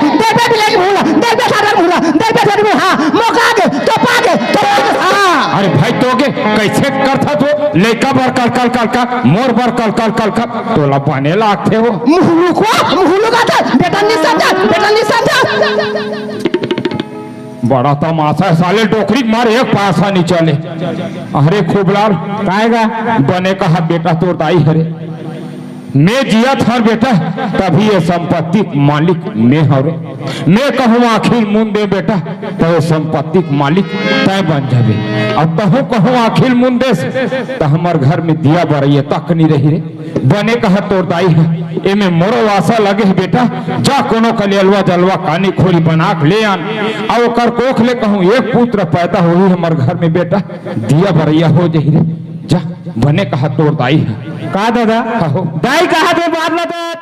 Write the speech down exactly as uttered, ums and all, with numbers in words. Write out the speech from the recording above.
देखबे बिलाई के मुंह ला, देखबे सारा मुंह ला, देखबे सारा मुंह, हाँ, मोका के, तोपा के, तोपा के, हाँ। अरे भाई, तो के कैसे करथा तो? लइका बर कल, कल, कल, कल, मोर बर कल, कल, कल, कल, तोला बने लागथे हो। मुहलुकवा, मुहलुका था, बेटा नहीं समझा, बेटा नहीं समझा। बड़ा तमाशा है साले, डोकरी के मारे एक पैसा नहीं चले। अरे खूबलाल, काय गा? बने कहा बेटा तोर दाई हरे। मैं जियत हंव बेटा, तभी ये संपत्ति के मालिक मैं हंव रे। मैं कहूँ आँखी ल मूंद दे बेटा, त ये संपत्ति के मालिक तैं बन जाबे। अब तहूँ कहूँ आँखी ल मूंद देस, त हमर घर में दिया बरइया तक नहीं रही रे। बने कहा तोर दाई ह, एमे मोरो आसा लगे हे बेटा, जा कोनो कलेलवा जलवा कानी खोरी बना के ले आन, अउ ओकर कोख ले कहूँ एक पुत्र पैदा होही हमर घर में बेटा, दिया बरइया हो जही रे। जा, बने कहा तोर दाई ह। का दादा? हाँ हो। दाई कहा दे बात ला तो